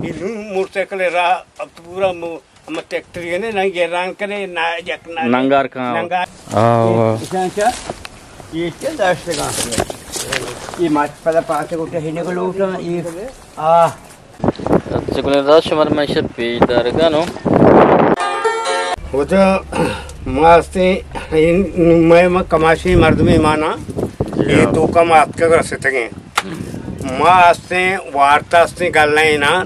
اے نوں موٹر سائیکل ءِ راہ اب تو پورا مو-، ہم ٹریکٹر نے نہ گران کنے، نہ یک نہ ننگار کن۔ ننگار۔ آ، واہ۔ ایشاں چا، یہ چل داشتگاں۔ یہ ماچ پدا پاتے کو ٹہینے کو لوٹاں، یہ، آ۔ اچھا، گلیں راز شمار میں شپ پیش دارگا نو۔ واجہ ما ہستیں، این، مئے ما کماشیں مردمے مانا، جی اے ہاں۔ توکا ما اتکگ رستگیں۔ ما ہستیں وارتا ہستیں گلیں نا،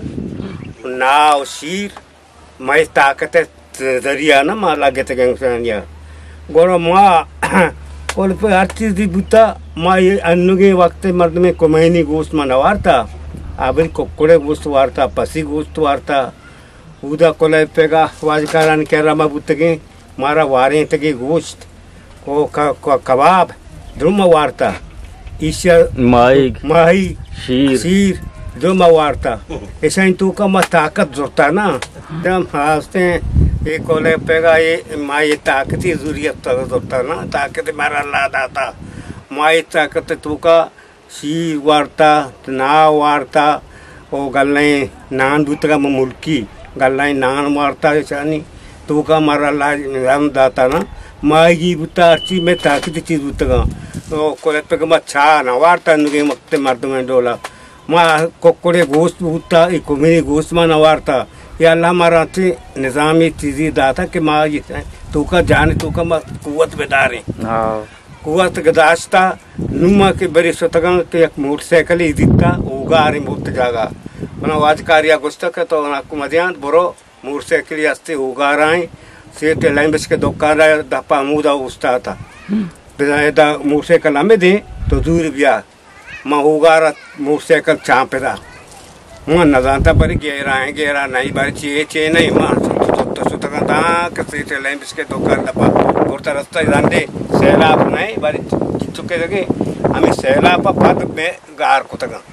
نا و شیر، مئے طاقت ذریعہ نا ما لگتگیں کسانیا۔ گڑا ما کل پہ ہر چیزی بوتا، ما یہ انوگیں وقت مردمے کمینی گوشت ما نوارتا، ابری ککڑے گوشت وارتا، پسی گوشت وارتا، اودا کلہ پگا واجکارانی کرا ما بوتگیں، مارا وارینتگی گوشت، کو-، ک-، ک-، کباب، درم وارتا۔ ایشیا ماہیگ۔ ماہی، شیر۔ شیر، درم وارتا۔ ایشانی توکا ما طاقت زرتا نا۔ دم ہستیں، اے کلہ پگا اے ما یہ طاقتی ضروریت زرتا نا۔ طاقت مارا اللہ داتا۔ ما یہ طاقت توکا شیر وارتا، نا وارتا، او گلیں نان بوتگا ملکی، گلیں نان وارتا ایشانی توکا مارا اللہ نظام داتا نا، ماہیگی بوتا، ہرچی میں طاقتی چیز بوتگا۔ او کلہ پگا ما چاہ نہ وارتا، انوگیں وقت مردمیں ڈولا۔ ما ککڑے گوشت بوتا، ای کمینی گوشت ما نہ وارتا۔ یا اللہ مارا انچیں نظامی چیزی داتا کہ ما یہ توکا جان توکا ما قوت بداریں۔ ہاں۔ قوت گداشتا، نوں ما کہ بری شتگاں کہ یک موٹر سائیکلے دیتا، اوگاریں بوت جاگا۔ منا واجکاریا گوشتا کہ تو ناکو مدیان، برو موٹر سائیکلے ہستے اوگارائیں، سیٹے لیمبش کے دکان را دپا ہمودا اوشتاتا۔ بزاں ادا موٹر سائیکل ہمے دیں، تو دور بیا۔ ما اوگارا موٹر سائیکل چانپتا۔ من نزانتا بری گیرا ہیں، گیرا نہیں، بری چی ہے، چی نہیں، ما تو شتگاں تاں کہ سیٹے لیمبش کے دکان دپا برتا رستہ رندے سیلاب نہیں، بری چکے لگے، ہمیں سیلاب پا پد میں گار کتگاں۔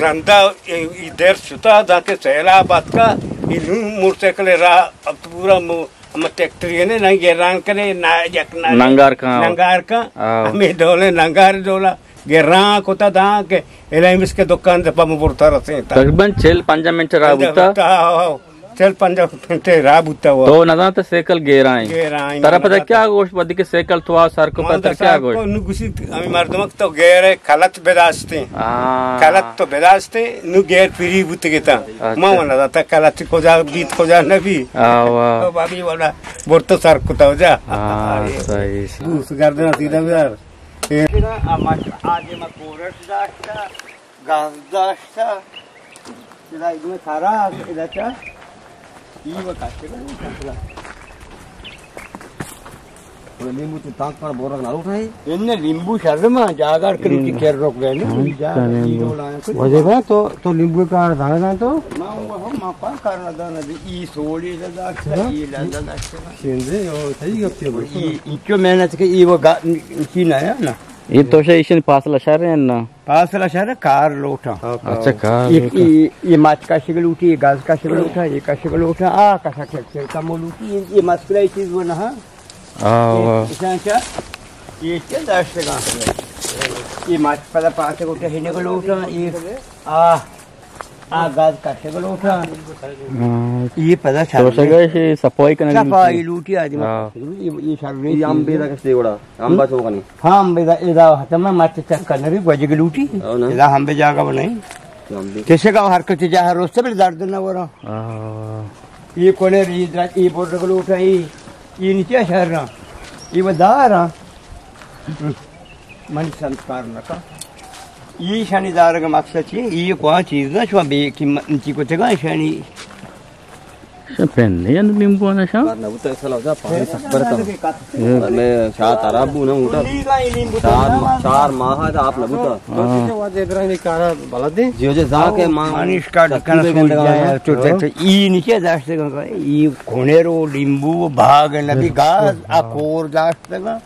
رندا ای در شتا، داں کہ سیلاب آتکا، ای نوں موٹر سائیکل راہ اب تو پورا مو-، ہم ٹریکٹر نے نہ گران کنے، نہ یک نہ ننگار کن۔ ننگار کن۔ آؤ۔ ہمیں ڈولے ننگار ڈولا۔ گراں کتا داں کہ الیمبش کے دکان دپا مو برتا رسیں تا۔ تقریباً چل پنجاہ منٹ راہ بوتا۔ ہاں، ہاں، چل پنجاہ منٹ راہ بوتا ہوا۔ تو نزانتا سائیکل گیرائیں۔ گیرائیں، ترا پتہ کیا گوشت، وقتی کہ سائیکل تو آ سر کو پتہ کیا گوشت؟ نو گوشی ہمیں مردم تو گیر کلچ بداشتیں۔ ہاں۔ کلچ تو بداشتیں، نو گیر فری بوتگتا۔ اچھا۔ ما نزانتا کلچ کجا بیت، کجا نبی۔ آ، واہ۔ تو بابی والا برتا سر کتا ہو جا۔ ہاں، صحیح، صحیح۔ دوست گردن سیدھا بیار۔ اے آ مچ آدم کورش داشتا، گاز داشتا، ادا ایدمہ سارا، ادا چا، ای و کاشت۔ لیمبو تو تاک پر بورگ نہ لوٹائے؟ ان لیمبو شرما جاگر کری کی کر روک گئے نا، جا ای ڈول آیا کچھ۔ وجہ تو، تو لیمبو کا دانا دان تو؟ ما وہ ہم ما پا کار نہ دانا، ای سوڑی لگا، ای لگا۔ سندے، او صحیح گپ ہے۔ ای، ای کیوں محنت کہ ای وہ گا-، چی نہ ہے نا؟ یہ تو شے ایشن پاسلا شہر ہے نا؟ پاسلا شہر کار لوٹا۔ اچھا، کار یہ، لوٹا۔ یہ، یہ مچ کشگ لوٹی، یہ گاز کشگ لوٹا، یہ کشگ لوٹا، آ کشگ کم لوٹی، یہ، یہ مسئلہ چیز وہ نہ۔ آ، واہ۔ ایشاں چا، یہ چل داشتگاں۔ یہ مچ پدا پاتے کو ٹہینے کو لوٹا، یہ، آ، آ گاز کشگ لوٹا۔ ہاں۔ یہ پدا تو شگا شے صفائی کنگ لوٹی۔ صفائی لوٹی آدمی۔ ہاں۔ یہ، یہ شر نہیں۔ یہ ہم بے لگا سے وڑا، ہم بس ہو کنی۔ ہاں، ہم بے دا، ادا ہتم مت چک کرنے بھی گوجگ لوٹی۔ ہاں نا۔ ادا ہم بے جاگا بنائی۔ ہم بے۔ کسے کا ہر کچھ جاہ روستے بل درد نہ ورا۔ ہاں۔ یہ کونے ری درد، یہ بورڈ لوٹا، یہ، یہ نیچے شہر نا۔ یہ وہ دار ہاں۔ من سنسکار نہ کن۔ ایشانی دارگ مقصد چی؟ ای کوان چیز نہ شما بے قیمت چی کتگا ایشانی۔ شما پن نہیں انو لیمبو نہ شما؟ نہ بوتا ایسا لوجا پانی سکبر تا۔ میں شاہ تراب بو نہ ہوتا۔ چار، چار ماہ دا آپ نہ بوتا۔ ہاں۔ واجہ ابراہیم کارا بلدے۔ جی وجہ زا کے ماں مانیش کا ڈکنا سوئی جائے۔ تو ای نیچے داشتے گا، ای کھونے رو لیمبو بھاگ نبی گاز اکور داشتے گا۔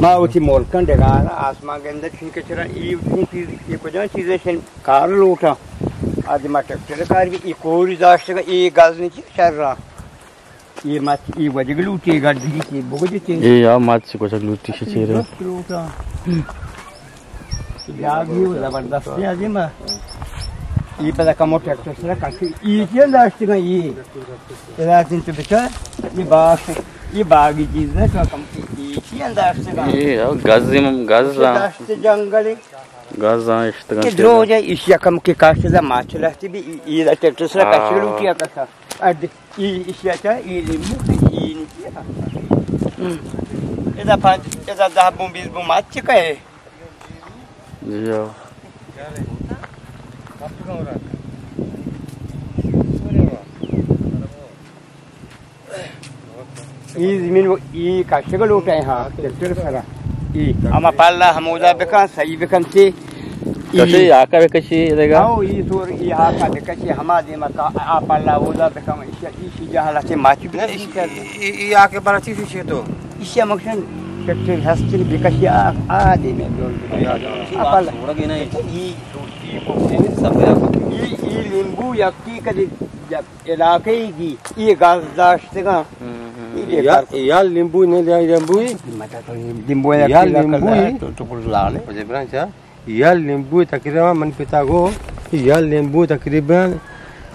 ما وتی ملکاں ڈگار آسمان گندگ چون کہ چرا ای چون چیز، ای کجا چیزیں شن کار لوٹاں۔ آج ما ٹریکٹر کار بھی ای کوری داشتگ، ای گاز نہیں چی شر را۔ ای مچ، ای وجگ لوٹی گڈ دی چی بگجی چی۔ ای آ مچ کچک لوٹی شی چیرے۔ لوٹاں۔ جاگی و زبردستی آجی ما۔ ای پدا کمو ٹریکٹر سرا کشی، ای چی داشتگاں ای؟ ادا تین تو بچار، ای باغ، ای باغی چیز نہ تو کم ای چی داشتگاں؟ ای گز، گز داشت جنگلی۔ گز اشتگاں کہ درو جا ایشی کم کہ کاشت دا ماچ لہتی بی، ای، ای دا ٹریکٹر سرا کشی لوٹی کسا۔ اڈ ای، ایشی چا، ای لیمبو، ای نی چی؟ ادا پانچ، ادا دہ بون، بیس بون ماچ چکا ہے؟ جی ہاں۔ ای زمین و ای کشگ لوٹائیں، ہاں، ٹریکٹر سرا۔ ای۔ اما پالا ہمودا بکن، صحیح بکن تے۔ ای۔ کشی آکا بکشی دیگا؟ او، ای سور، ای آکا بکشی، ہما دیما کا، آ پالا اودا بکن، ایشی، ایشی جہلا تے ماچی بکشی۔ ای، ای، ای آکے برا چی شی تو؟ ایشی مکشن ٹریکٹر ہستن بکشی، آ، آ دیما دور بکشی۔ آ پالا۔ ای، ای، ای لیمبو یکی کدی علاقہ ای گی، ای گاز داشتگاں۔ ہم، ہم۔ ای یا، یا لیمبو نے، یا لیمبوی۔ متا تو لیمبو یا یا لیمبوی۔ تو، تو کل لانے۔ مجھے برانچا۔ یا لیمبو تقریباً من پتا گو، یا لیمبو تقریباً،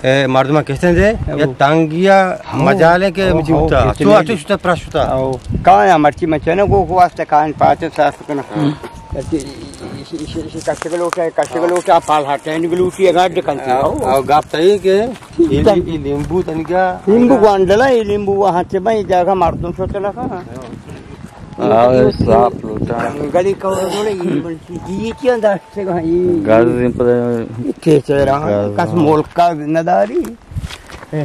اے، مردماں کشتن دے، او۔ یا تانگیا ہاں۔ مجالے کے ہاں، مجھے ہاں، ہوتا۔ کشتن تو دے۔ آتے شتا پرا شتا۔ او۔ کایا مرچی مچنے گو، گو واسطے کان پاتے صاف کنا۔ ہم۔ ایشی، ایشی، ایشی، ایشی کشگ لوٹا، کشگ لوٹا، پال ہٹائینگ لوٹی، اگاں ڈکنتی۔ او، او، گپ تئی کہ ای، ای، ای لیمبو تنگا۔ لیمبو گوانڈلا، ای لیمبو وہاں چہ بھائی جاگہ مردم شوت نہ کھا۔ آو، صاف لوٹا۔ گلی کور جوڑے، ای بنتی، ای کیا داشتے گا، ای۔ گاز پر۔ ای چہرہ، گاز۔ کس ملک کا نداری۔ اے،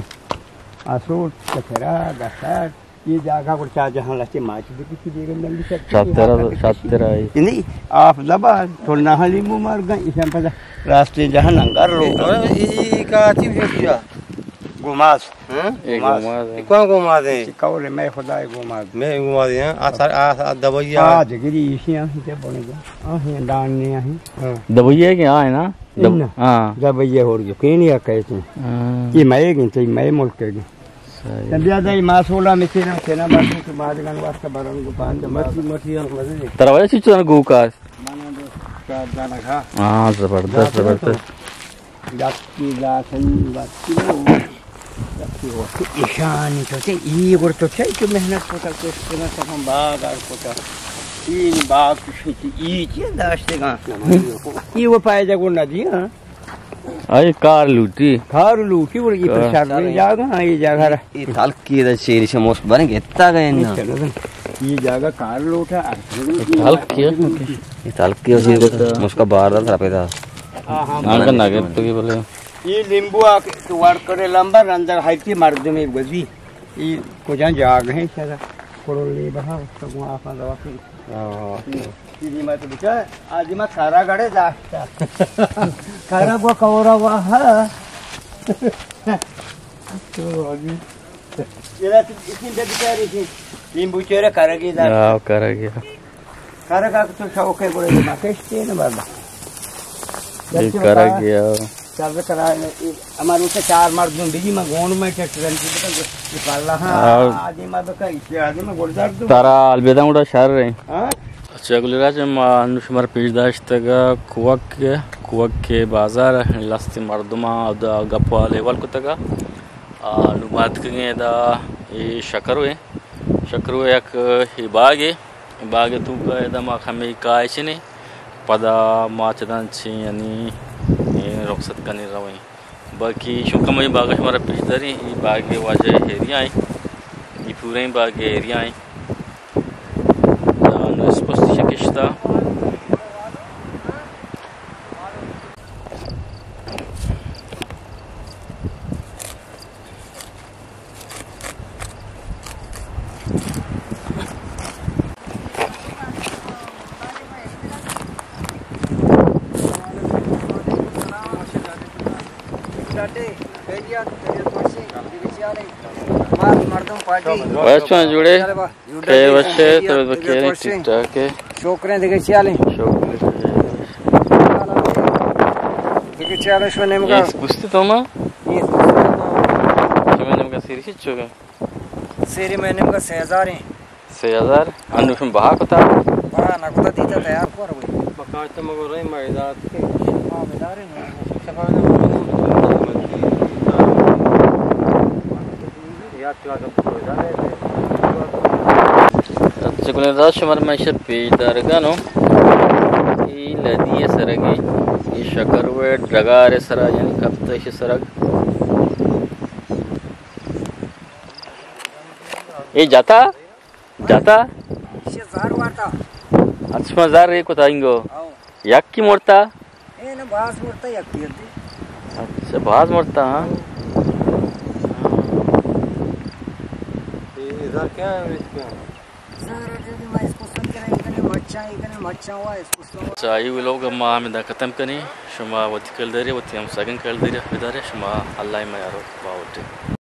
آسوٹ، کچرا، دسات۔ یہ جاگہ پر چا جہاں لچے ماچ بھی کچھ دے گندم بھی سب شاترا، شاترا ہے۔ نہیں، آپ دبا، تو نہ لیمو مار گا، اسم پدا راستے جہاں ننگر رو۔ اے، اے، اے کا چیز ہے کیا؟ گوماز۔ ہاں؟ اے گوماز۔ گوماز ہے۔ کون گوماز ہے؟ کور میں خدا ہے گوماز۔ میں گوماز ہے، آ سر، آ، آ دبئی آ۔ آ جگری ایشی ہیں، جب بنے گا۔ آ ہیں، دان نہیں ہیں۔ ہاں۔ دبئی ہے کہ آ ہے نا؟ دب-، ہاں۔ دبئی ہے اور جو، کینیا کہتے ہیں۔ ہاں۔ یہ میں گن، تو یہ میں ملک ہے گن۔ صحیح۔ تب یاد آئی، ما سولا میں تیرا، تیرا بات تو بعد گن واسطہ برن گو پان۔ مٹی، مٹی ہم مزے۔ ترا وجہ چی چون گو کاس؟ مانا دو، چار دانا کھا۔ ہاں، زبردست، زبردست۔ جاتی لاسن، جاتی لو۔ جاتی ہو۔ ایشانی تو چے، ای گڑ تو چے، تو محنت کو تا، تو اس طرح سے ہم باغ آر کو تا۔ ای باغ کشی، ای چی داشتے گا؟ ای وہ پائدہ کو نہ دیا۔ آئی کار لوٹی۔ کار لوٹی، وہ یہ کار۔ پریشان نہیں جاگا، ہاں، یہ جاگا رہا۔ یہ تلکی دا چیری سے موس بن گتا گئے نا۔ چلو بھائی، یہ جاگا کار لوٹا۔ تلکی ہے۔ یہ تلکی ہے، اسی کو موس کا بار دا تھا پیدا۔ ہاں، ہاں، آنکھ نہ گئے تو یہ بولے۔ یہ لیمبو آ کے تو وار کرے لمبا، اندر ہائی کی مردمی گزی۔ یہ کجا جاگ ہے سر؟ کڑو لے بہا، تو آپ دوا کی۔ ہاں۔ دیما تو بچا، آ دیما کارا گڑے داشتا۔ کارا گو کورا وا ہا۔ تو آدمی۔ یہ تو اتنی بے بیچاری تھی۔ لیمبو چیرے کارا گی داشتا۔ ہاں، کارا گیا۔ کارا کا تو شوق ہے بڑے ما کشتے نا بابا۔ یہ کارا گیا۔ سبز کرا، ہمارے سے چار مردم بجی، میں گون میں ٹریکٹر انتی بکن، یہ پالا ہاں، اور آدمی میں بکن، اسی آدمی میں گلزار دو۔ ترا البیدہ اڑا شہر رہے۔ ہاں؟ اچھا، گل راج، ما انو شمار پیش داشتگا کوک، کوک کے بازار، لستی مردم دا گپ و حال احوال کتگا۔ آ، نو ما اتکگیں ادا اے شکروے، شکروے یک اے باگے، باگے توکا ادا ما کمے کاہ چنے، پدا ما چدان چے یعنی، اے، رخصت کنی رویں۔ باقی شوکا مئے باگا شمارا پیش داریں، اے باگے واجہ ایریا ایں، اے پوریں باگے ایریا ایں۔ داں اسپستی شکشتا۔ واجہ چون جوڑے؟ خیر وشے، تو بخیر، ٹھیک ٹھاک ہے۔ شکر ہے، دیگہ چیالیں۔ شکر ہے۔ دیگہ چیالیں شما نیمگا۔ یہ گستی تو ما؟ یہ گستی تو ما۔ شما نیمگا سیری چی چوگا؟ سیری میں نیمگا سے ہزار ہیں۔ سے ہزار؟ انو شما بہا کتا؟ بہا نہ کتا، دیتا تیار کر ہوئی۔ بکار تو مگو رہی میدات کے۔ ہاں، میدار ہے نا۔ شفا نہ۔ اچھا، گلیں راز شمار من شپ پیش دارگانو۔ ای لدی سرگی، ای شکر ویٹ ڈگار سرا، یعنی کپتش سرگ۔ ای جاتا؟ جاتا؟ ایشی زار وارتا۔ اچھا، شما زار ریکتا اینگو؟ آؤ۔ یکی مرتا؟ اے نہ، باز مرتا یکی دی۔ اچھا، باز مرتا، ہاں۔ اے زار کیا ہے، ریٹ کیا ہے؟ زار اگے بھی میں اس کو سن کرے، اتنے مچھاں، اتنے مچھاں ہوا، اس کو سن۔ اچھا، یہ لوگ ما ہمیں دا ختم کریں۔ شما وتی کل دارے، وتی ہم سگن کل دارے، بدارے، شما اللہ ما یارو باوٹے۔